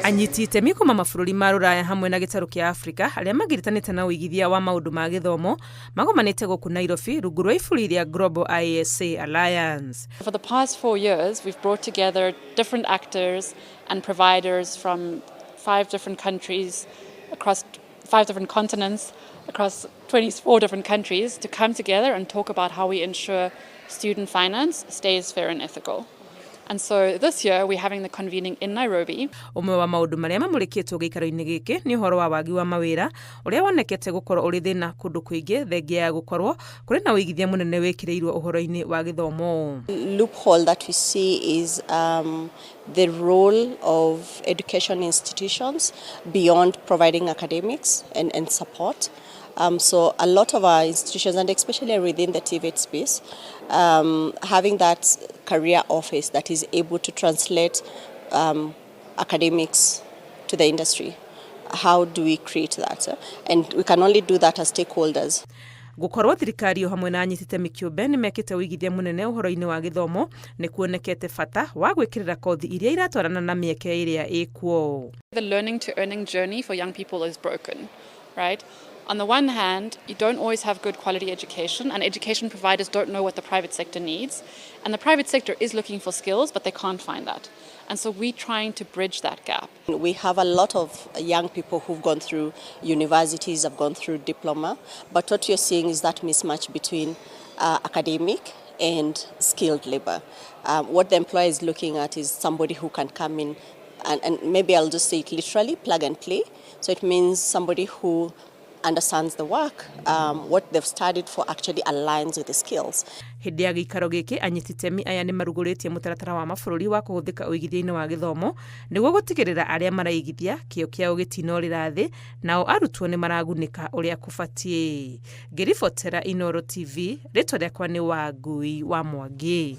Anyiti itemi kuma mabũrũri ma rũraya hamwe na gĩtarũ kĩa Afrika arĩa magiritanĩte na ũigithia wa maũndũ ma gĩthomo magomanĩte gũkũ Nairobi rungu rwa iburi rĩa Global ISA Alliance. For the past 4 years, we've brought together different actors and providers from five different countries across five different continents, across 24 different countries to come together and talk about how we ensure student finance stays fair and ethical. And so this year we're having the convening in Nairobi. Ũmwe wa maũndũ marĩa mamũrĩkĩtwo gĩikaro-inĩ gĩkĩ nĩ ũhoro wa wagi wa mawĩra ũrĩa wonekete gũkorwo ũrĩ thĩna kũndũ kũingĩ, thengia ya gũkorwo kũrĩ na ũigithia mũnene wĩkĩrĩirwo ũhoro-inĩ wa gĩthomo. Loophole that we see is the role of education institutions beyond providing academics and support. So a lot of our institutions, and especially within the TVET space, having that career office that is able to translate academics to the industry. How do we create that? And we can only do that as stakeholders. Gũkorwo thirikari o hamwe na anyiti itemi kĩũmbe nĩ mekĩte ũigithia mũnene ũhoro-inĩ wa gĩthomo, nĩ kuonekete bata wa gwĩkĩrĩra kothi iria iratwarana na mĩeke ĩrĩa ĩkuo. The learning to earning journey for young people is broken, right? On the one hand, you don't always have good quality education, and education providers don't know what the private sector needs. And the private sector is looking for skills, but they can't find that. And so we're trying to bridge that gap. We have a lot of young people who've gone through universities, have gone through diploma, but what you're seeing is that mismatch between academic and skilled labor. What the employer is looking at is somebody who can come in and maybe I'll just say it literally, plug and play. So it means somebody who understands the work, what they've studied for actually aligns with the skills. Hĩndĩ ya gĩikaro gĩkĩ, anyiti itemi aya nĩ marugũrĩtie mũtaratara wa mabũrũri wa kũhũthĩka ũigithia-inĩ wa gĩthomo nĩguo gũtigĩrĩra arĩa maraigithia kĩo kĩao gĩtinorĩra thĩ, nao arutwo nĩ maragunĩka ũrĩa kũbatiĩ. Ngĩribotera Inooro TV, rĩtwa rĩakwa nĩ Wangui wa Mwangi.